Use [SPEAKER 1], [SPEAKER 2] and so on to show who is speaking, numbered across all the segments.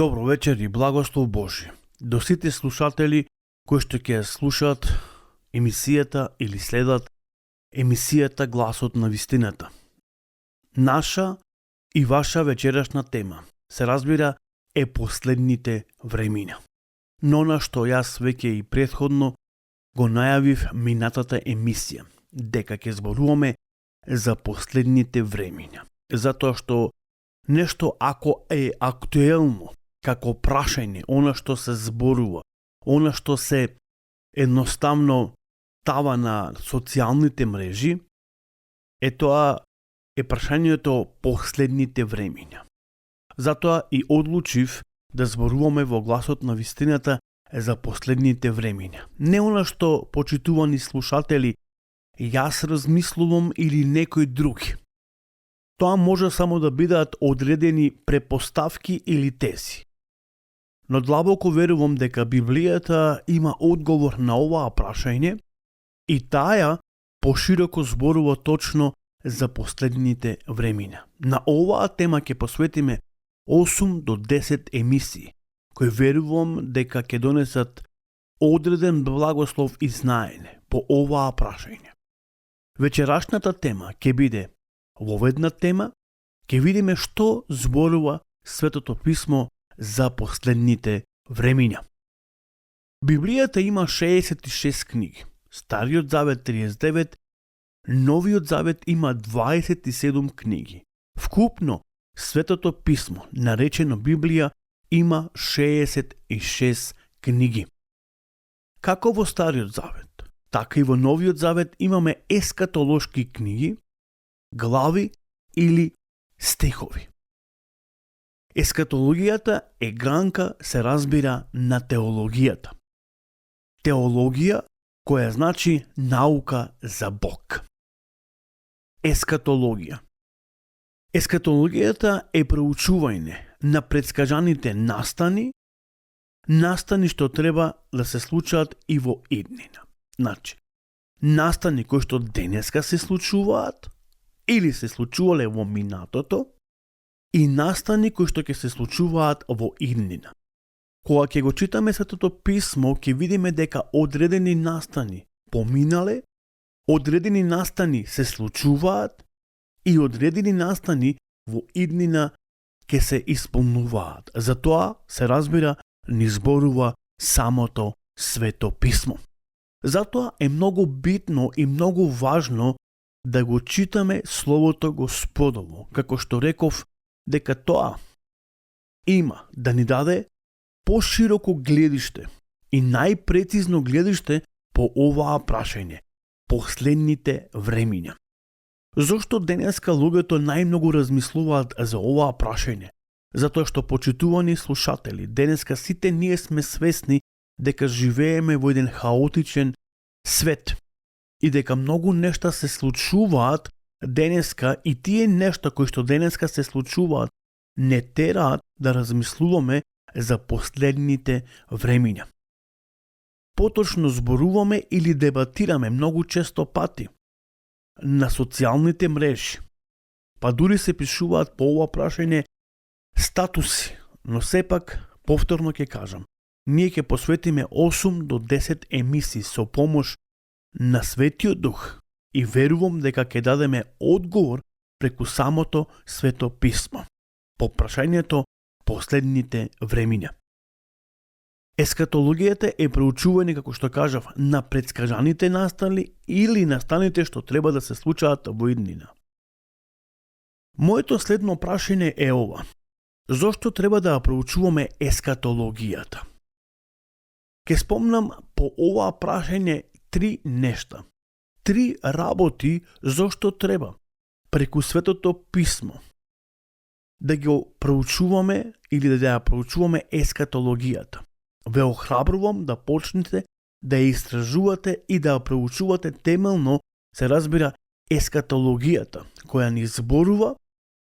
[SPEAKER 1] Добро вечер и благослов Божи до сите слушатели кои што ќе слушаат емисијата или следат емисијата Гласот на вистината. Наша и ваша вечерашна тема се разбира е последните времиња. Но на што јас веќе и претходно го најавив минатата емисија, дека ќе зборуваме за последните времиња. Затоа што нешто ако е актуелно, како прашање, она што се зборува, она што се едноставно става на социјалните мрежи, тоа е прашањето последните времиња. Затоа и одлучив да зборуваме во Гласот на вистината за последните времиња. Не она што, почитувани слушатели, јас размислувам или некој други. Тоа може само да бидат одредени препоставки или тези. Но длабоко верувам дека Библијата има одговор на оваа прашање и таа пошироко зборува точно за последните времиња. На оваа тема ќе посветиме 8 до 10 емисии, кои верувам дека ќе донесат одреден благослов и знаење по оваа прашање. Вечерашната тема ќе биде воведна тема, ќе видиме што зборува Светото Писмо за последните времиња. Библијата има 66 книги, Стариот Завет 39, Новиот Завет има 27 книги. Вкупно Светото Писмо, наречено Библија, има 66 книги. Како во Стариот Завет, така и во Новиот Завет имаме ескатолошки книги, глави или стихови. Ескатологијата е гранка, се разбира, на теологијата. Теологија која значи наука за Бог. Ескатологија. Ескатологијата е проучување на претскажаните настани што треба да се случаат и во иднина. Значи, настани кои што денеска се случуваат или се случувале во минатото и настани кои што ќе се случуваат во иднина. Кога ќе го читаме Светото Писмо, ќе видиме дека одредени настани поминале, одредени настани се случуваат и одредени настани во иднина ќе се исполнуваат. Затоа се разбира ни зборува самото Свето Писмо. Затоа е многу битно и многу важно да го читаме Словото Господово, како што реков, дека тоа има да ни даде пошироко гледиште и најпрецизно гледиште по оваа прашање, последните времиња. Зошто денеска луѓето најмногу размислуваат за оваа прашање? Затоа што, почитувани слушатели, денеска сите ние сме свесни дека живееме во еден хаотичен свет и дека многу нешта се случуваат денеска и тие нешта кои што денеска се случуваат не тераат да размислуваме за последните времиња. Поточно зборуваме или дебатираме многу често пати на социјалните мрежи, па дури се пишуваат по ова прашање статуси, но сепак, повторно ќе кажам, ние ќе посветиме 8 до 10 емисии со помош на Светиот Дух и верувам дека ќе дадеме одговор преку самото Свето Писмо по прашањето последните времиња. Ескатологијата е проучување, како што кажав, на претскажаните настани или настаните што треба да се случаат во иднина. Моето следно прашање е ова: зошто треба да проучуваме ескатологијата? Ке спомнам по оваа прашање 3 нешта. 3 работи зошто треба преку Светото Писмо да го проучуваме или да ја проучуваме ескатологијата. Ве охрабрувам да почнете да ја истражувате и да ја проучувате темелно, се разбира, ескатологијата, која ни зборува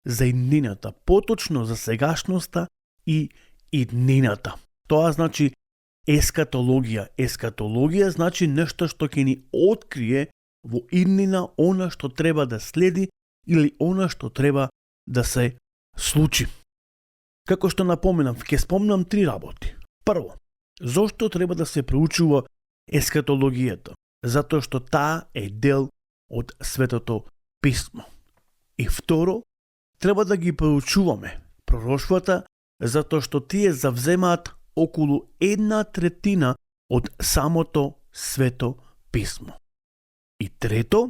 [SPEAKER 1] за иднината, поточно за сегашноста и иднината. Тоа значи ескатологија. Ескатологија значи нешто што ќе ни открие во иднина она што треба да следи или она што треба да се случи. Како што напоменав, ќе спомнам 3 работи. Прво, зошто треба да се проучува ескатологијата? Затоа што таа е дел од Светото Писмо. И второ, треба да ги проучуваме пророштвата, затоа што тие завземаат околу 1/3 од самото Свето Писмо. И трето,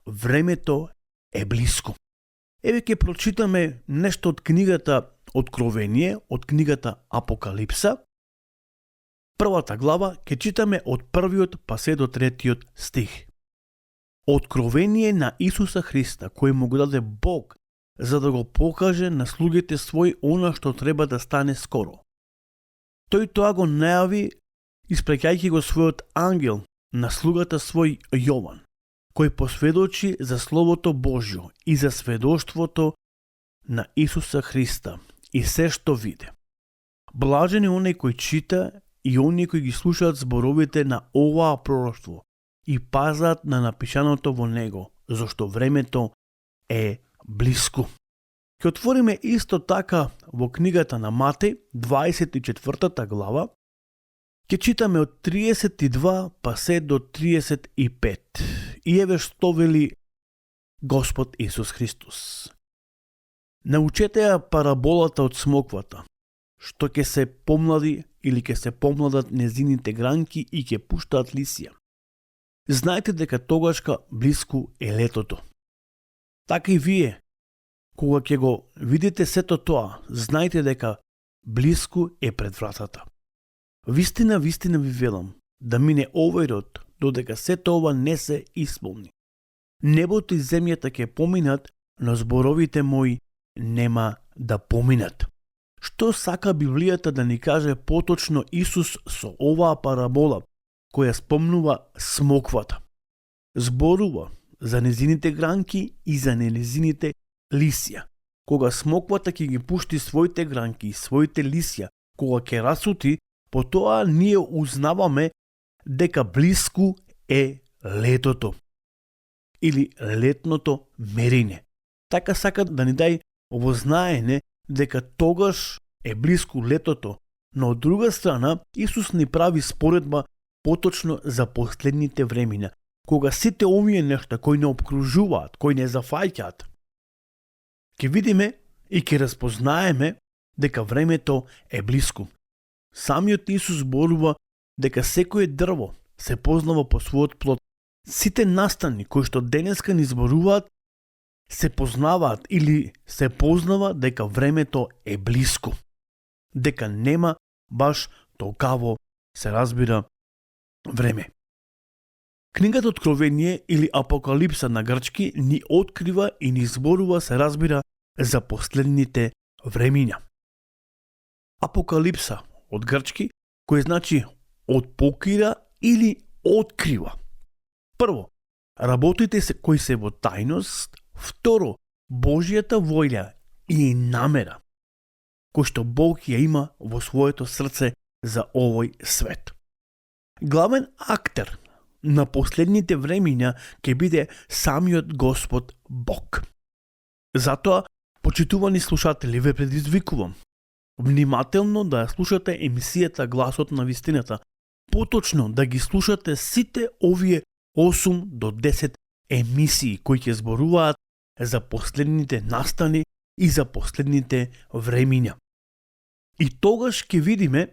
[SPEAKER 1] времето е блиско. Еве ќе прочитаме нешто од книгата Откровение, од книгата Апокалипса. Првата глава ќе читаме од 1 па се до 3 стих. Откровение на Исуса Христа, кој му го даде Бог, за да го покаже на слугите своји она што треба да стане скоро. Тој тоа го најави, испреќајќи го својот ангел на слугата свој Јован, кој посведочи за Словото Божјо и за сведоштвото на Исуса Христа и се што виде. Блажен е оној кој чита и оние кои ги слушаат зборовите на оваа пророштво и пазат на напишаното во него, зашто времето е блиску. Ќе отвориме исто така во книгата на Матеј, 24 глава, ќе читаме од 32 па се до 35. И еве што вели Господ Исус Христос. Научете ја параболата од смоквата, што ќе се помлади или ќе се помладат незините гранки и ќе пуштаат лисија. Знаете дека тогашка блиску е летото. Така и вие, кога ќе го видите сето тоа, знаете дека блиску е пред вратата. Вистина ви велам, да мине овој род, додека сето ова не се исполни. Небото и земјата ќе поминат, но зборовите мои нема да поминат. Што сака Библијата да ни каже поточно Исус со оваа парабола, која спомнува смоквата? Зборува за незините гранки и за незините лисија. Кога смоквата ќе ги пушти своите гранки и своите лисија, кога ќе расути, потоа ние узнаваме дека блиску е летото или летното мерење. Така сака да ни дај овознаење дека тогаш е блиску летото, но од друга страна Исус ни прави споредба поточно за последните времиња, кога сите овие нешта кои не обкружуваат, кои не зафаќаат, ќе видиме и ќе распознаеме дека времето е блиску. Самиот Исус зборува дека секое дрво се познава по својот плод. Сите настани кои што денеска ни зборуваат се познаваат или се познава дека времето е блиску. Дека нема баш толкаво, се разбира, време. Книгата Откровение или Апокалипса на грчки ни открива и ни зборува, се разбира, за последните времиња. Апокалипса од грчки, кој значи отпокира или открива. Прво, работите се кои се во тајност. Второ, Божјата волја и намера, кој што Бог ја има во своето срце за овој свет. Главен актер на последните времиња ќе биде самиот Господ Бог. Затоа, почитувани слушатели, ве предизвикувам внимателно да ја слушате емисијата Гласот на вистината, поточно да ги слушате сите овие 8 до 10 емисии кои ќе зборуваат за последните настани и за последните времиња. И тогаш ќе видиме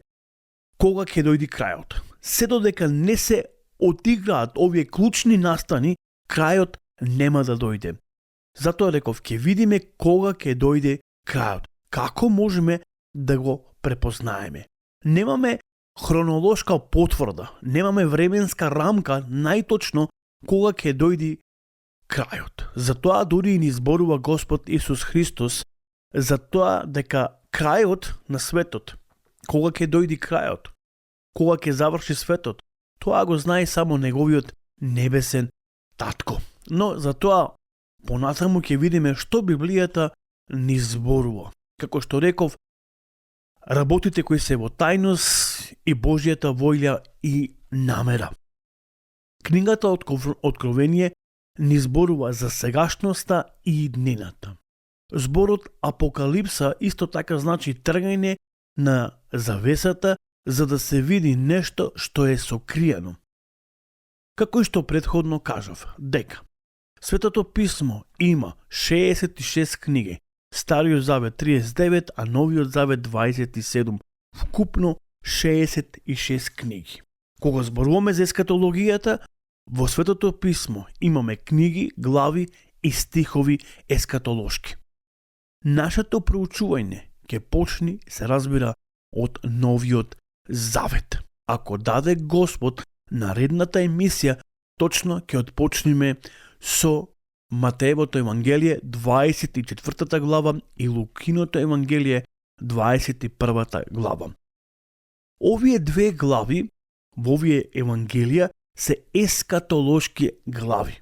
[SPEAKER 1] кога ќе дојде крајот. Се додека не се одиграат овие клучни настани, крајот нема да дојде. Затоа реков, ќе видиме кога ќе дојде крајот. Како можеме да го препознаеме? Немаме хронолошка потврда, немаме временска рамка најточно кога ќе дојде крајот. Затоа дури и ни зборува Господ Исус Христос за тоа дека крајот на светот, кога ќе дојде крајот, кога ќе заврши светот, тоа го знае само неговиот небесен татко. Но затоа понатаму ќе видиме што Библијата ни зборува. Како што реков, работите кои се во тајност и Божјата волја и намера. Книгата Откровение ни зборува за сегашноста и иднината. Зборот апокалипса исто така значи тргање на завесата за да се види нешто што е сокриено. Како и што претходно кажав, дека Светото писмо има 66 книги, Стариот завет 39, а Новиот завет 27, вкупно 66 книги. Кога зборуваме за ескатологијата, во Светото писмо имаме книги, глави и стихови ескатолошки. Нашето проучување ќе почне, се разбира, од Новиот завет. Ако даде Господ, наредната емисија точно ќе отпочнеме со Матеевото Евангелие 24 глава и Лукиното Евангелие 21 глава. Овие две глави во овие Евангелија се ескатолошки глави.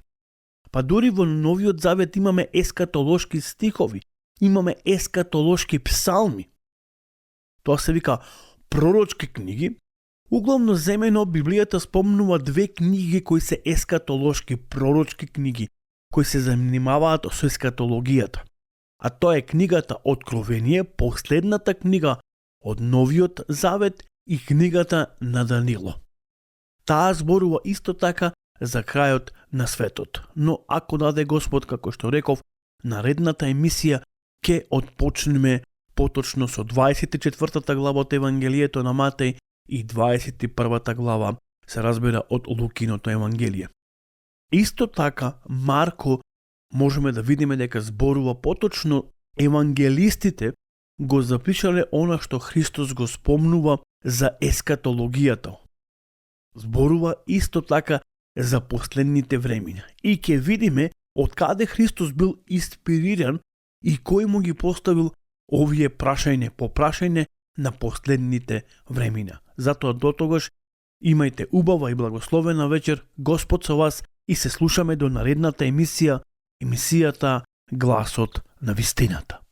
[SPEAKER 1] Па дури во Новиот завет имаме ескатолошки стихови, имаме ескатолошки псалми. Тоа се вика пророчки книги. Углавно земено Библијата спомнува две книги кои се ескатолошки пророчки книги, кои се занимаваат со ескатологијата. А тоа е книгата Откровение, последната книга од Новиот завет и книгата на Данило. Таа зборува исто така за крајот на светот. Но ако даде Господ, како што реков, наредната емисија ќе отпочнеме поточно со 24 глава од Евангелието на Матеј и 21 глава, се разбира, од Лукиното Евангелие. Исто така, Марко можеме да видиме дека зборува поточно евангелистите го запишале она што Христос го спомнува за ескатологијата. Зборува исто така за последните времиња. И ќе видиме од каде Христос бил инспириран и кој му ги поставил овие прашање по прашање на последните времиња. Затоа дотогаш имајте убава и благословена вечер, Господ со вас, и се слушаме до наредната емисија, емисијата Гласот на вистината.